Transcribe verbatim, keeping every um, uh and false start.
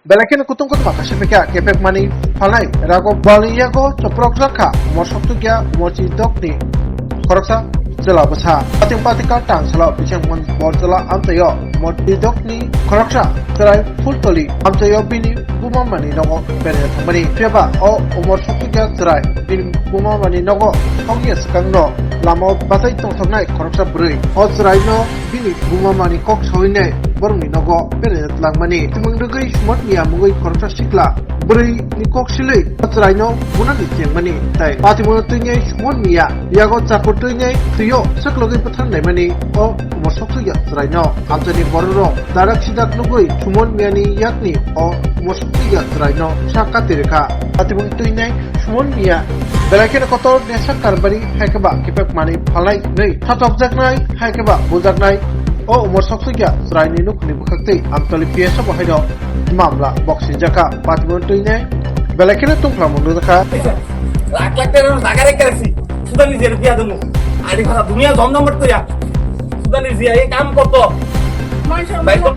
Belai kheno kutung kotor kaisa pekya kepek mani phalnai rago balni yago choprok jakha umor soktukya umor chidokni khoroksa chwla bwsa. Pating patika tang salo bichang mon bor chwla amchaio umor chidokni khoroksa chwrai Phultoli amchaio bini buma mani nogo berajak thangmani. Phiyaba o umor soktukya chwrai bini buma mani nogo thokya swkangno lamao bachai tongthoknai khoroksa bwrwi. O chwraino bini buma mani kok sawi nai borokni nogo berajak langmani. Tongmung rwgwi Sumon Miya mungwi khoroksa sikla bwrwi ni kok silwi o chwraino bunani chengmani. Tai patimungno twinai Sumon Miya yago chakur twinai thwio swklogwi bwthar naimani o umor soktukya chwraino. Amchaini bororok darak sidak nugwi Sumon Miyani yakni o umor soktukya chwraino sa kati rwkha. Patimung twinai Sumon Miya belai kheno kotor nesa karbari hai khe ba kepek mani phalnai hinwi thachokjaknai hai khe ba bujaknai o umor soktukya chwraini nukhungni bwkhaktwi Amtoli P S o bo haino mamla bok sinjakha. Patimung twinai belai kheno tungphla mung nukjakha. Lakh lakh tera nagar ekar si. Sudani jere dia dungu. Adi khara dunia jom number to ya. Sudani jia ye kam korto.